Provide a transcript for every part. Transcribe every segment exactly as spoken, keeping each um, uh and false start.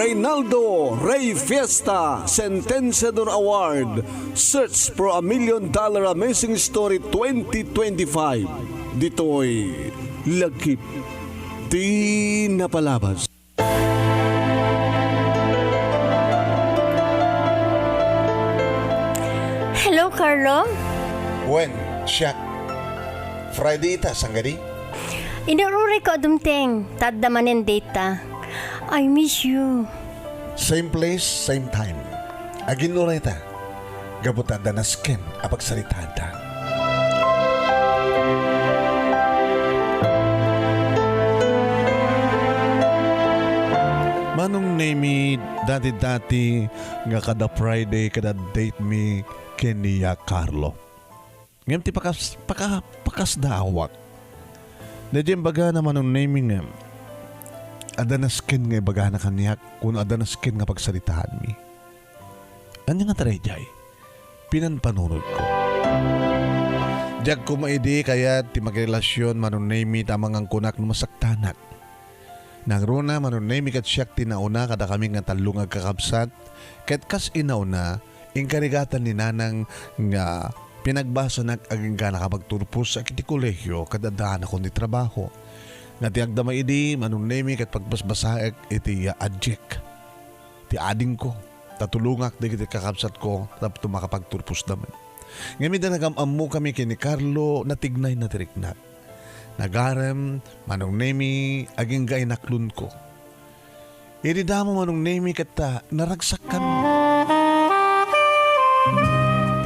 Reynaldo Rey Fiesta Sentenciador Award, Search for a Million Dollar Amazing Story twenty twenty-five. Ditoy Lagip ti Napalabas. Hello, Carlo? Wen, siak. Friday ita, saan kadi? Inururay ko a dumteng, ta adda manen date ta. I miss you. Same place, same time. Aginnuray ta. Gapu ta adda nasken a pagsaritaanta. Manong Nemi, dati-dati nga kada Friday, kada date mi ken ni ya Carlo. Ngem ti pakas-, paka-, pakasdaawak. Daydiay imbagana, Manong Nemi, nga adda nasken nga ibagana kaniak, kuno adda nasken nga pagsaritaanmi. Ania ngata daydiay? Pinanpanunotko. Diak koma idi kayat ti magrelasion, Manong Nemi, ta amangan kunak no masaktanak. Nangruna, Manong Nemi, ket siak ti nauna kadakami nga tallo nga agkakabsat, ket kas inauna, inkarigatan ni Nanang nga pinagbasanak agingga nakapagturpos iti kolehio ket addaanakon ti trabaho. Nga ti agdama idi, Manong Nemi, ket pagbasbasaek iti adjek ti adingko, ta tulongak dagiti kakabsatko tapno makapagturposda met. Ngem iti nagam-ammokami ken ni Carlo, natignayna ti riknak. Nagarem, Manong Nemi, agingga inaklonko. Idi damo, Manong Nemi, ket ta naragsakkami.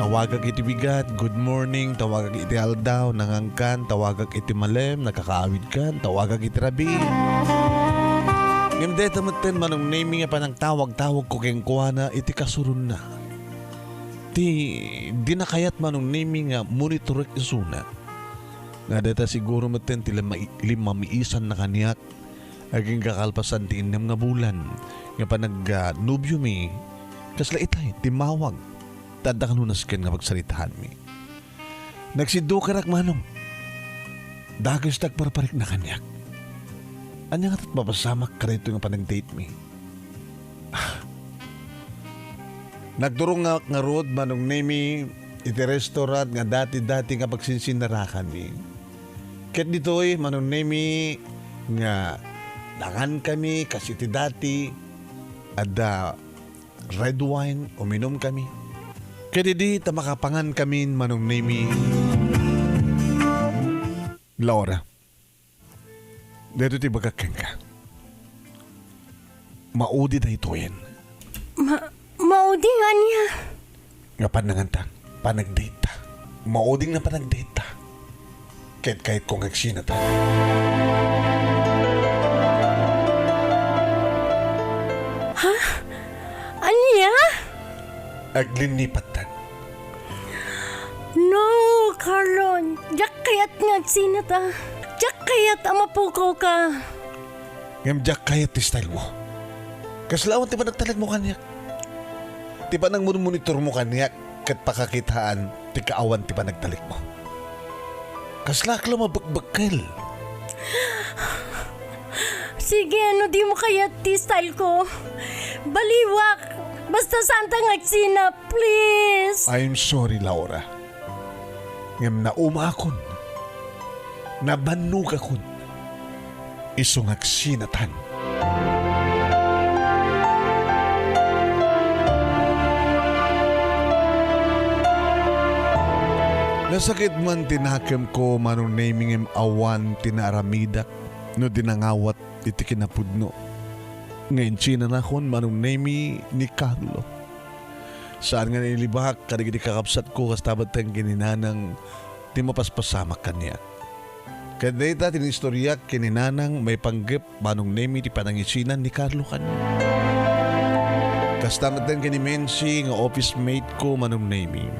Tawagak iti bigat, "Good morning," tawagak iti aldaw, "Nangangkan," tawagak iti malem, "Nagkakaawidkan," tawagak iti rabii. Ngem dayta metten, Manong Nemi, nga panagtawag-tawagko kenkuana iti kasuronna. Ti, dina kayat, Manong Nemi, nga monitorek isuna. Nga dayta siguro metten ti limma-, limmamiisanna kaniak agingga kalpasan ti innem nga bulan nga panag-, ah, nobiomi. Kasla itay, timmawag. Ta adda kano nasken nga pagsaritaanmi. Nagsiddukerak, Manong. Dages ti agparparikna kaniak. Ania ngata ti mapasamak kadaytoy nga panagdatemi? Ah. Nagturongak ngarud, Manong Nemi, iti restaurant nga dati-dati nga pagsinsinarakanmi. Ket ditoy, Manong Nemi, nga nangankami kas iti dati, adda red wine, uminumkami. Ket idi ta makapangankami, Manong Nemi, Laura, daytoy ti ibagak kenka. Maudi daytoyen. Ma-, maudi nga ania? Nga pannanganta, panagdate ta. Mauding nga panagdate ta. Ket kayatko nga agsinata. Ha? Ania? Aglinnipatta. No, Carlo, diak kayat nga agsinata. Diak kayat a mapukawka. Ngem diak kayat ti style mo. Kasla awan ti panagtalek mo kaniak. Ti panagmonitor mo kaniak ket pakakitaan ti kaawan ti panagtalek mo. Kaslak la mabekbekkel. Sige, no di mo kayat ti style ko, baliwak. Basta saanta nga agsina, please. I'm sorry, Laura. Ngem naumaakon. Nabannogakon. Isu nga agsinatan. Nasakit man ti nakemko, Manong Nemi, ngem awan ti naaramidak no di nangawat iti kinapudno nga insinanakon, Manong Nemi, ni Carlo. Saan nga nailibak kadagiti kakabsatko, kasta met ken ni Nanang ti mapaspasamak kaniak. Ket dayta ti inistoryak ken ni Nanang maipanggep, Manong Nemi, ti panangisinan ni Carlo kaniak. Kasta met ken ni Mensi nga office mate ko, Manong Nemi.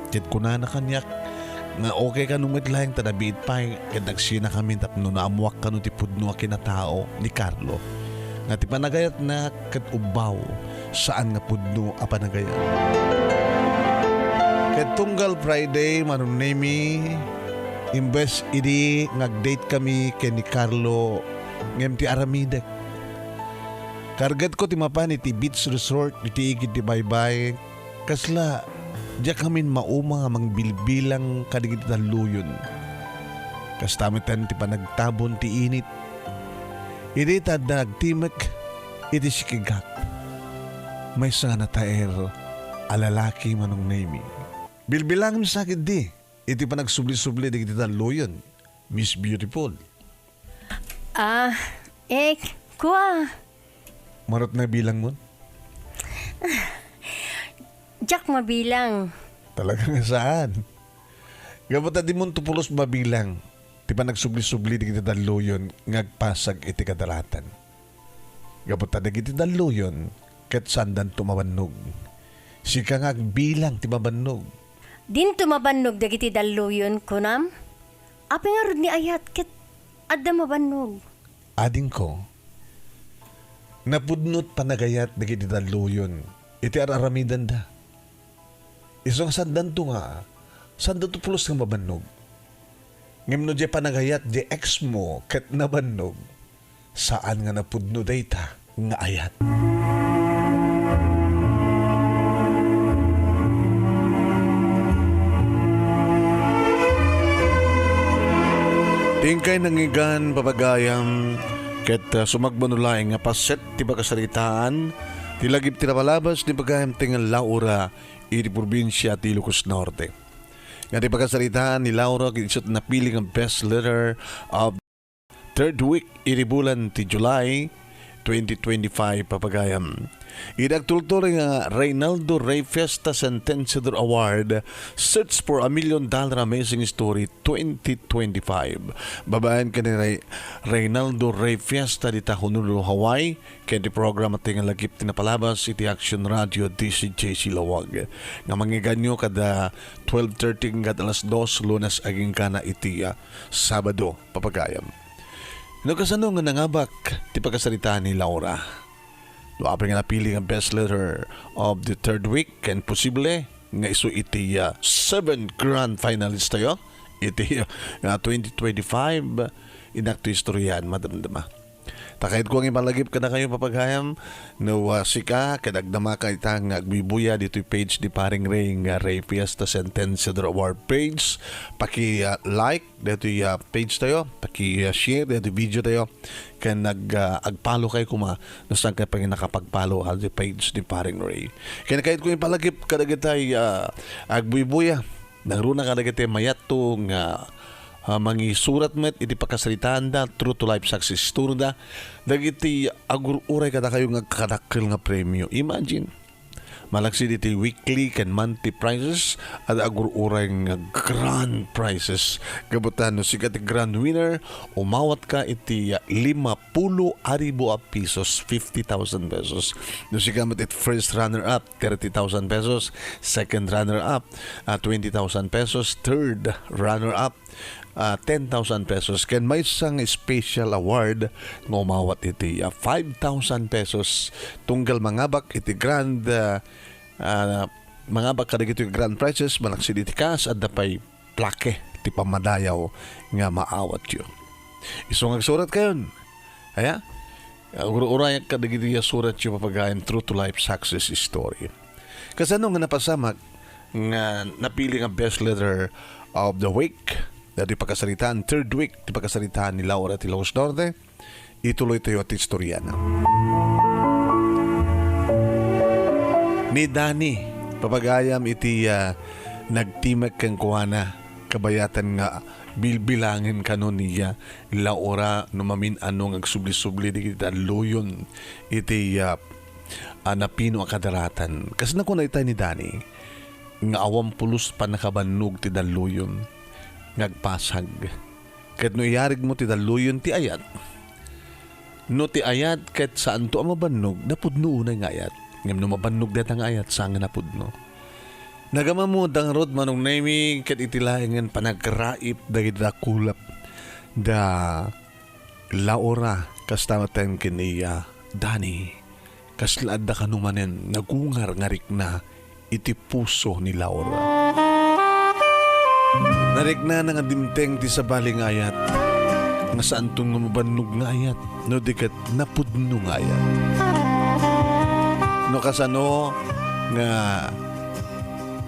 Ket kunana kaniak nga okay kano met laeng ta nabiit pay ket nagsinakami tapno naammoak kano ti pudno a kinatao ni Carlo, nga ti panagayatna ket ubbaw, saan nga pudno a panagayat. Ket tunggal Friday, Manong Nemi, imbes idi nga agdate kami ken ni Carlo, ngem ti aramidek, Kargatko ti mapan iti beach resort iti igid ti baybay. Kasla, diak ngamin mauma nga mangbilbilang kadagiti talloyon. Kasta met ti panagtabon ti init. Idi ta adda nagtimek iti sikigak, maysa nga nataer a lalaki, Manong Nemi. Bilbilangem sa ketdi iti panagsubli-subli dagiti talloyon, Miss Beautiful. Ah, eh, kua. Marot na bilangmon? Diak mabilang. Talaga nga saan? Gapu ta dimon to pulos mabilang ti panagsubli-subli dagiti talloyon nga agpasag iti kadaratan. Gapu ta dagiti talloyon ket saandanto mabannog. Sika nga agbilang ti mabannog. Dinto mabannog dagiti talloyon, kunam? Apay ngarud ni ayat ket adda mabannog? Adingko, napudno ti panagayat dagiti talloyon iti ar-aramidenda. Isu nga saandanto nga, saandanto pulos nga mabannog. Ngem no diay panagayat diay ex mo ket nabannog, saan nga napudno dayta nga ayat. Ti inkay nangngegan, papagayam, ket, ah, sumagmamano laeng nga paset ti pakasaritaan ti lagip ti napalabas ni pagayam ti nga Laura iti probinsia ti Ilocos Norte. Nga ti pakasaritaan ni Laura ket isu ti napili nga best letter of third week iti bulan ti July twenty twenty-five, papagayam. Iti agtultuloy nga Reynaldo Rey Fiesta Sentenciador Award, Search for a Million Dollar Amazing Story twenty twenty-five. Babaen ken ni Rey-, Reynaldo Rey Fiesta dita Honolulu, Hawaii, ken ti programa ti nga lagip ti napalabas iti Action Radio D C J C Laoag. Nga mangngeganyo kada twelve thirty hanggang alas dos, Lunes agingga na iti, ah, Sabado, papagayam. No kasano nga nangabak ti pakasaritaan ni Laura? No apay nga napili nga best letter of the third week, ken posible nga isu iti, ah, seven grand finalist tayo iti, ah, twenty twenty-five, innak ti istoryan, madamdama. Ta kayatko nga ipalagip kadakayo, papagayam, no, ah, sika ket agdamaka ita nga agbuybuya ditoy page ni Paring Ray nga Ray Fiesta Sentenciador Award page, paki, ah, like daytoy, ah, page tayo, paki, ah, share daytoy video tayo, ken nag, ah, ag-follow kayo koma no saan kayo pay nakapag-follow ha daytoy page ni Paring Ray. Ken kayatko ipalagip kadagitay, ah, agbuybuya, nangruna kadagiti mayatto nga, ah, mangisurat met iti pakasaritaanda, true to life success story da, dagiti agur-uray kadakayo nga agkadakkel nga premio. Imagine, malaksid iti weekly ken monthly prizes, adda agur-uray nga grand prizes. Gapu ta no sika ti grand winner, umawatka iti lima pulo a ribu a pesos, fifty thousand pesos. No sika met iti first runner-up, thirty thousand pesos, second runner-up, ah, twenty thousand pesos, third runner-up, ah, ten thousand pesos, ken maysa nga special award nga umawat iti, ah, five thousand pesos tunggal mangabak iti grand, ah, ah, mangabak kadagiti grand prizes, malaksid iti cash, adda pay plaque ti pammadayaw nga maawatyo. Isu nga agsurat kayon. Aya? Ur-urayak kadagiti asuratyo, papagayam, true to life success story. Kasano nga napasamak nga napili nga best letter of the week? Dati pakasaritaan, third week ti pakasaritaan ni Laura ti Ilocos Norte. Ituloy tayo ti istorya na. Ni Danny, papagayam iti, ah, nagtimek kenkuana, kabayatan nga bilbilangen kano ni, ah, Laura no mamin-ano nga agsubli-subli dagiti talloyon iti, ah, ah, napino a kadaratan. Kas nakuna itay ni Danny, nga awan pulos pannakabannog ti talloyon nga agpasag. Ket no iyarigmo ti talloyon ti ayat, no ti ayat ket saanto a mabannog, napudno unay nga ayat. Ngem no mabannog dayta nga ayat, saan nga napudno. Nagamammo da ngarud, Manong Nemi, ket iti laengen panagraip dagiti dakulap da Laura, kasta met ken ni, ah, Danny. Kasla adda kano manen nagungar nga rikna iti puso ni Laura. Nariknana nga dimteng ti sabali nga ayat, nga saanton nga mabannog nga ayat, no di ket napudno nga ayat. No kasano nga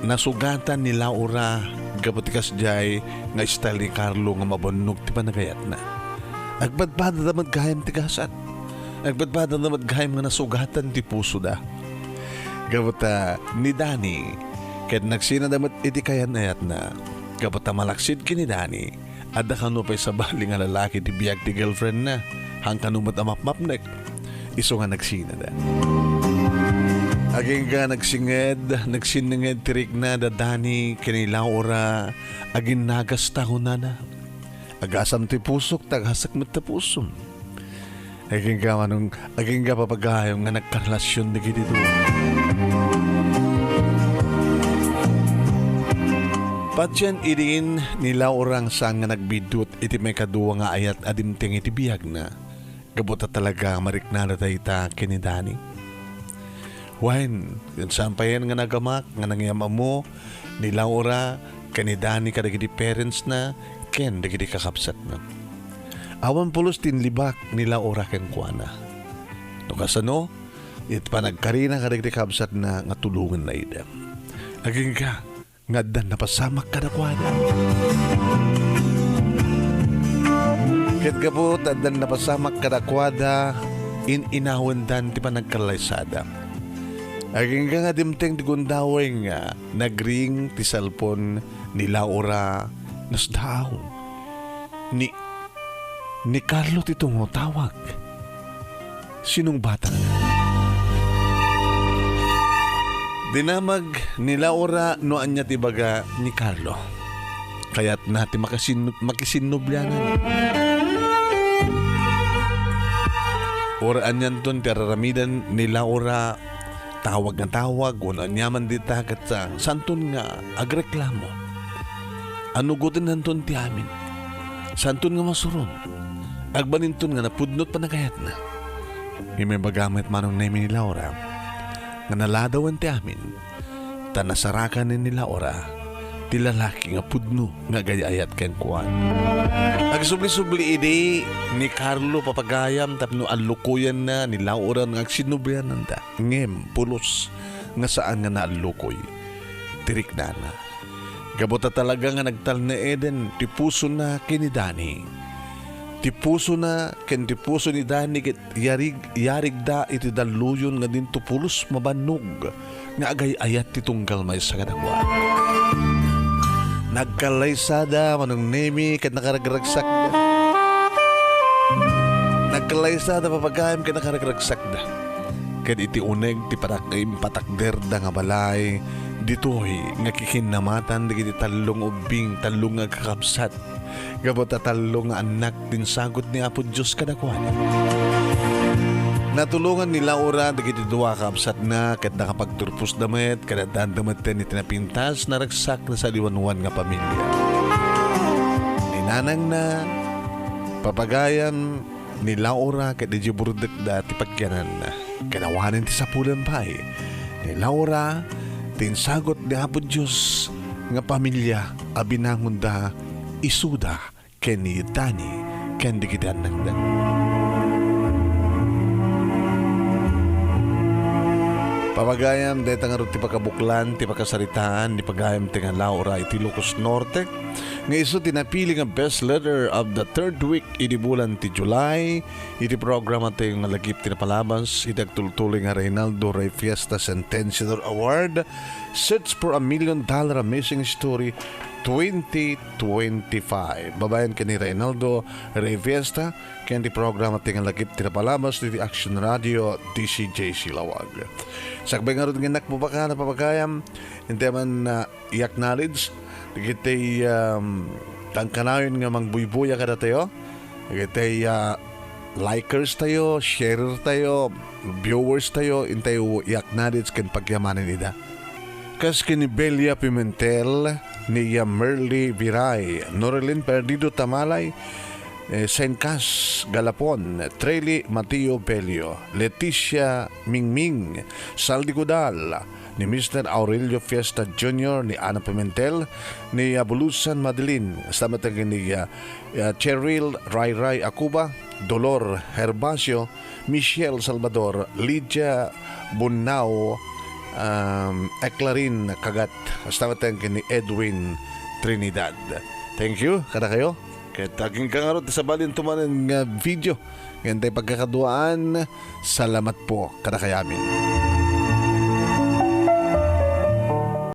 nasugatan ni Laura gapu ti kasdiay nga style ni Carlo nga mabannog ti panagayatna. Agpadpadada met gayam ti gasat. Agpadpadada met gayam nga nasugatan ti pusoda. Gapu ta ni Dani, ket nagsinada met iti kayan-ayatna. Gapu ta malaksid ken ni Dani, adda kano pay sabali nga lalaki ti biag ti girlfriendna, haan kano met a mapmapnek. Isu nga nagsinada. Agingga nagsinged, nagsinninged ti rikna da Dani ken ni Laura, aginnagas ta kunana. Agasam ti pusok, ta agasek met ta pusom. Agingga manong, agingga papagayam nga nagkarelasion dagiti dua. Patien idin ni Laura nga saan nga nagbiddut iti maikadua nga ayat a dimteng iti biagna. Gapu ta talaga mariknada dayta ken ni Dani. Wen, ken saan payen nga nagamak nga nangyam-ammo ni Laura ken ni Dani kadagiti parentsna ken dagiti kakabsatna. Awan pulos ti inlibak ni Laura kenkuana. No kasano, iti panagkarina kadagiti kabsatna nga tulongenna ida. Agingga, nga addan napasamak kadakuada. Ket gapu ta addan napasamak kadakuada, in-inawendan ti panagkallaysada. Agingga nga dimteng ti gundaway nga nagring ti cellphone ni Laura, nasdaaw. Ni, ni Carlo ti tumawag. Sinungbatna. Dinamag ni Laura no ania ti ibaga ni Carlo. Kayatna ti makasin-, makisinnublianan. Uray anianton ti araramidan ni Laura, tawag nga tawag, wenno aniaman dita ket sa-, saanton nga agreklamo. Anugotennanton ti amin. Saanton nga masuron. Agbalinton nga napudno ti panagayatna. Ngem ibaga met manong Nemi ni Laura nga naladawen ti amin, ta nasarakan ni Laura ti lalaki nga pudno nga agay-ayat kenkuana. Agsubli-subli idi ni Carlo papagayam tapno allukoyanna ni Laura nga agsinnubliananda. Ngem pulos nga saan nga naallukoy ti riknana. Gapu ta talaga nga nagtalnaeden ti pusona ken ni Dani. Ti pusona ken ti puso ni Dani ket yarig-, yarigda iti dalluyon nga dinto pulos mabannog nga agay-ayat ti tunggal maysa kadakuada. Nagkallaysada, Manong Nemi, ket nakaragragsakda. Nagkallaysada, papagayam, ket nakaragragsakda. Ket iti uneg ti patak-, impatakderda nga balay, ditoy nga kikinnamatan dagiti tallo nga ubbing, tallo nga agkakabsat, gapu ta tallo nga annak ti insagut ni Apo Dios kadakuada. Natulongan ni Laura dagiti dua a kabsatna ket nakapagturposda met, ket addanda metten iti napintas, naragsak, nasaliwanwan nga pamilia. Ni nanangna, papagayam, ni Laura ket idiay burdekda ti pagyananna. Ket awanen ti sapulan pay ni Laura ti insagut ni Apo Dios nga pamilia a binangonda isuda ken ni Dani ken dagiti annakda. Papagayam, dayta ngarud ti pakabuklan ti pakasaritaan ni pagayam ti nga Laura iti Ilocos Norte, nga isu ti napili nga best letter of the third week idi bulan ti July, iti programa tayo nga Lagip ti Napalabas, iti agtultuloy nga Reynaldo Rey Fiesta Sentenciador Award, Search for a Million Dollar Amazing Story twenty twenty-five. Babaen ken ni Reynaldo Rey Fiesta, ken ti programa tayo nga Lagip ti Napalabas, iti Action Radio, D C J C Lawag. Sakbay ngarud nga innak bubaka na papagayam, inti man, ah, i-acknowledge dagiti, um, kankanayon nga mangbuybuya kadatayo, dagiti, ah, likers tayo, sharer tayo, viewers tayo, intayo i-acknowledge ken pagyamanen ida. Kas ken ni Belia Pimentel, ni, ah, Merly Viray, Norilyn Perdido Tamalay, eh, Saint Cas Galapon, Trely Mateo Belio, Leticia Mingming, Saldi Godal, ni Mister Aurelio Fiesta Junior, ni Ana Pimentel, ni Abulusan Madeline, kasta met ken ni, ah, ah, Cheryl Rayray Acuba, Dolor Herbacio, Michelle Salvador, Lydia Bunao, um, Eclarin Kagat, kasta met ken ni Edwin Trinidad. Thank you kadakayo. Ket agingga ngarud ti sabali ti manen nga video. Ngem tay pagkakaduaan, salamat po kadakayamin.